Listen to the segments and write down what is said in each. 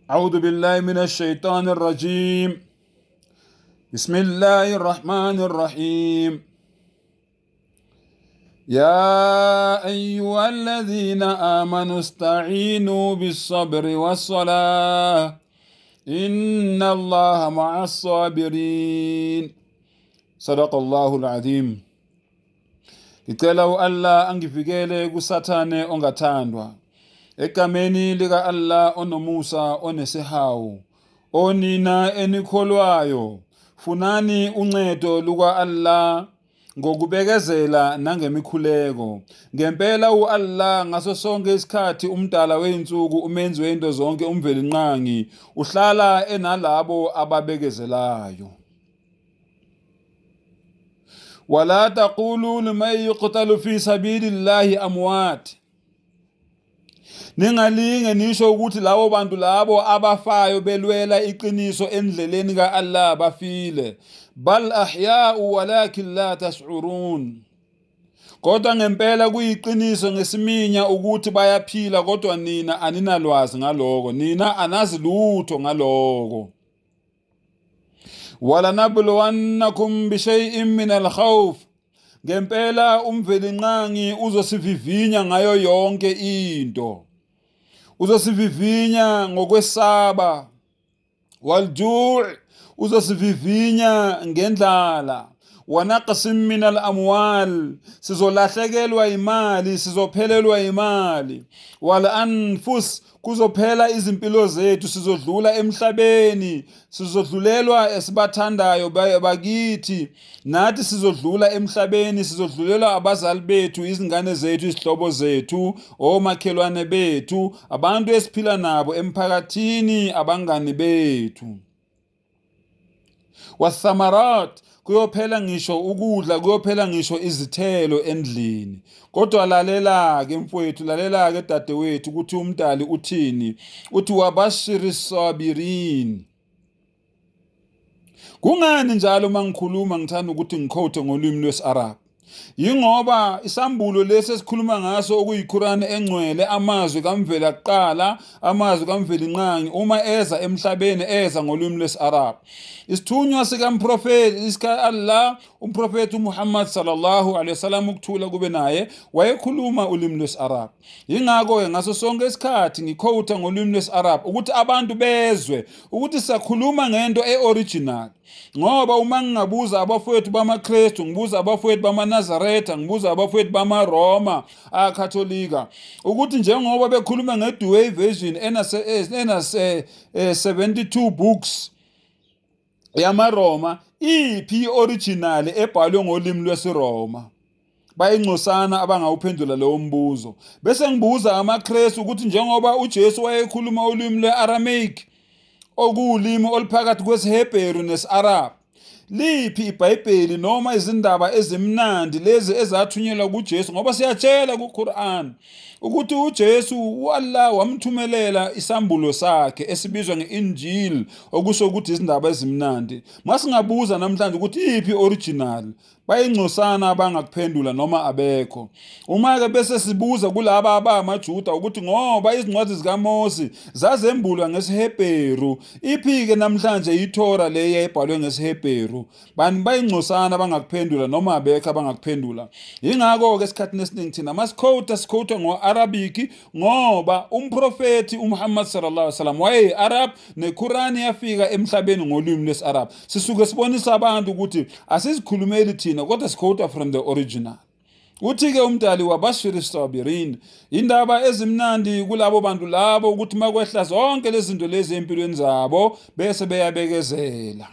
أعوذ بالله من الشيطان الرجيم بسم الله الرحمن الرحيم يا أيها الذين آمنوا استعينوا بالصبر والصلاة إن الله مع الصابرين صدق الله العظيم Ngicela u-Allah angivikele kuSathane ongathandwa. Egameni lika-Allah onomusa onesihawu. Onina enikholwayo, funani uncedo luka-Allah ngokubekezela nangemikhuleko. Ngempela u-Allah ngaso sonke isikhathi umdala wezinsuku umenzi wezinto zonke uMvelinqangi uhlala enalabo ababekezelayo. Wala taqulu liman yuqtalu fi sabilillahi amwat, ningalinge nisho ukuthi labo bantu labo abafayo belwela iqiniso endleleni ka-Allah bafile. Bal ahya'u walakin la tash'urun, kodwa ngempela kuyiqiniso ngesiminya ukuthi bayaphila, kodwa nina aninalwazi ngaloko, nina anazi lutho ngaloko. Walanabluwannakum bishay'in min alkhawf, ngempela uMvelinqangi uzosivivinya ngayo yonke into, uzosivivinya ngokwesaba, waljuu, uzosivivinya ngendlala, wanaqsim min al-amwal, sizolahlekelwa imali, sizophelelwa imali, wal anfus, kuzophela izimpilo zethu, sizodlula emhlabeni, sizodlulelwa esibathandayo bakithi, nathi sizodlula emhlabeni, sizodlulelwa abazali bethu, izingane zethu, izihlobo zethu, omakhelwane bethu, abantu esiphila nabo emphakathini, abangani bethu. Wathamarat, kuyophela ngisho ukudla, kuyophela ngisho izithelo endlini. Kodwa lalela-ke mfowethu, lalela-ke dadewethu ukuthi umdali uthini. Uthi wabashiri sabirin. Kungani njalo uma ngikhuluma ngithanda ukuthi ngikhothe ngolwimi lwesi-Arab? Yingoba isambulo lesi esikhuluma ngaso okuyiQur'an engcwele, amazwi kaMvela kuqala, amazwi kaMvelinqangi uma eza emhlabeni eza ngolwimi lwesi-Arab. Isithunywa sikamprofethi sika-Allah umprofethi uMuhammad sallallahu alaihi wasallam, ukuthula kube naye, wayekhuluma ulimi lwesi-Arab. Yingakho-ke ngaso sonke isikhathi ngikhowutha ngolwimi lwesi-Arab ukuthi abantu bezwe ukuthi siyakhuluma ngento e-original. Ngoba uma ngingabuza abafowethu bamaKristu, ngibuza abafowethu bamaNazaretha, ngibuza abafowethu bamaRoma aKatolika ukuthi njengoba bekhuluma ngeDouay version enase 72 books yamaRoma, iphi i-original ebhalwe ngolimi lwesiRoma? Bayingcosana abangawuphendula lowo mbuzo. Bese ngibuza amaKristu ukuthi njengoba uJesu wayekhuluma ulimi lwe-Aramaic, okuwulimi oluphakathi kwesiHebheru nesi-Arab, liphi iBhayibheli noma izindaba ezimnandi lezi ezathunyelwa kuJesu? Ngoba siyatshela kuQuran ukuthi uJesu u-Allah wamthumelela isambulo sakhe esibizwa nge-Injil, okusho ukuthi izindaba ezimnandi. Masingabuza namhlanje ukuthi iphi original, bayingcosana abangakuphendula noma abekho. Uma-ke bese sibuza kulaba abamaJuda ukuthi ngoba izincwadi zikaMose zazembulwa ngesiHebheru, iphi-ke namhlanje iThora le eyayibhalwe ngesiHebheru? Bani bayingcosana abangakuphendula noma abekho abangakuphendula. Yingakho-ke esikhathini esiningi thina masikhowutha sikhowutha ngo-Arabic, ngoba umprofethi uMuhammad sallallahu alaihi wasallam wayeyi-Arab, neQurani yafika emhlabeni ngolwimi lwesi-Arab. Sisuke sibonisa abantu ukuthi asizikhulumeli thina, kodwa sikhowutha from the original. Uthi-ke umdali wabashiri sabirin, indaba ezimnandi kulabo bantu labo ukuthi makwehla zonke lezi zinto lezi empilweni zabo bese beyabekezela.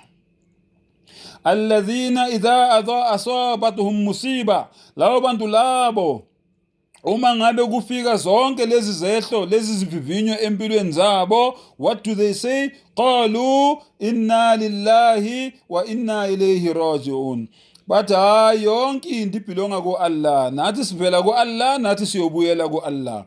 Alladhina idha asabatuhum musiba, labo bantu labo uma ngabe kufika zonke lezi zehlo, lezi zivivinyo empilweni zabo, what do they say? Qalu inna lillahi wa inna ilayhi rajiun. Bathi hayi, yonke into ibhilonga ku-Allah, nathi sivela ku-Allah, nathi siyobuyela ku-Allah.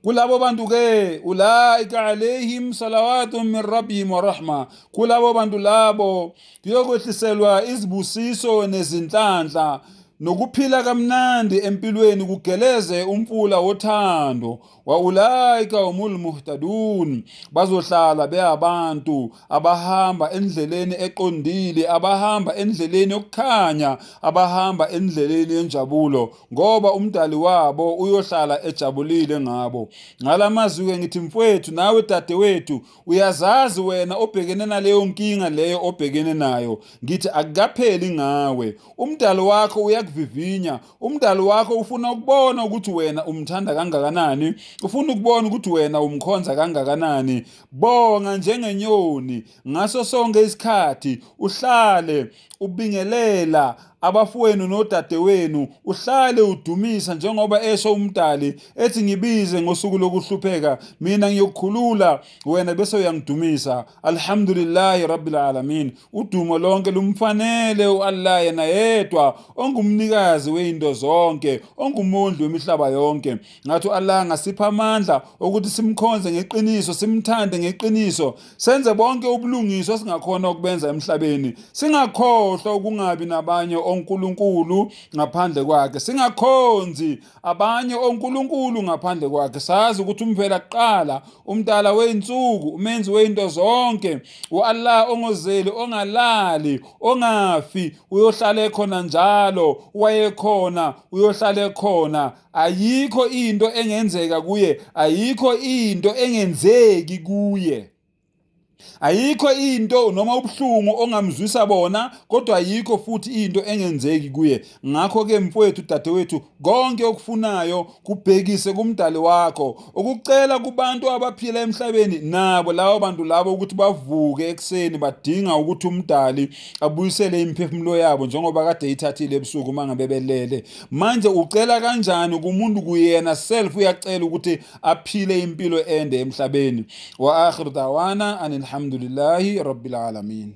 Kulabo bantu ke, ulaika alaihim salawatun min rabbihim wa rahma, kulabo bantu labo kuyokwehliselwa izibusiso nezinhlanhla nokuphila kamnandi empilweni, kugeleze umfula wothando. Wa ulaika humul muhtadun, bazohlala beabantu abahamba endleleni eqondile, abahamba endleleni yokukhanya, abahamba endleleni yenjabulo, ngoba umdali wabo uyohlala ejabulile ngabo. Ngalamazwi-ke ngithi mfowethu nawe dadewethu, uyazazi wena obhekene naleyo nkinga leyo obhekene nayo, ngithi akukapheli ngawe. Umdali wakho uyakuvivinya, umdali wakho ufuna ukubona ukuthi wena umthanda kangakanani, ufuna ukubona ukuthi wena umkhonza kangakanani. Bonga njengenyoni ngaso sonke isikhathi, uhlale ubingelela abafowenu nodadewenu, uhlale udumisa njengoba esho umdali ethi ngibize ngosuku lokuhlupheka, mina ngiyokukhulula wena bese uyangidumisa. Alhamdulillahi rabbil alamin. Udumo lonke lumfanele u-Allah yena yedwa ongumnikazi wezinto zonke, ongumondli wemihlaba yonke. Ngathi u-Allah angasipha amandla okuthi simkhonze ngeqiniso, simthande ngeqiniso, senze bonke ubulungiswa esingakhona ukubenza emhlabeni. Singakhohlwa ukungabi nabanye onkulunkulu ngaphandle kwakhe, singakhonzi abanye onkulunkulu ngaphandle kwakhe. Sazi ukuthi umvela kuqala, umdala wey'nsuku, umenzi wey'nto zonke, u-Allah ongozeli, ongalali, ongafi, uyohlala ekhona njalo, wayekhona, uyohlala ekhona. Ayikho into engenzeka kuye, ayikho into engenzeki kuye. Ayikho into noma ubuhlungu ongamzwisa bona, kodwa ayikho futhi into engenzeki kuye. Ngakho-ke mfowethu, dadewethu, konke okufunayo kubhekise kumdali wakho. Ukucela kubantu abaphila emhlabeni nabo labo bantu labo ukuthi bavuke ekuseni, badinga ukuthi umdali abuyisele imiphefumulo yabo njengoba kade eyithathile ebusuku uma ngabe belele. Manje ucela kanjani kumuntu kuyena self uyacela ukuthi aphile impilo ende emhlabeni? Wa akhiru dawana anilhamdulillahi rabbil alamin.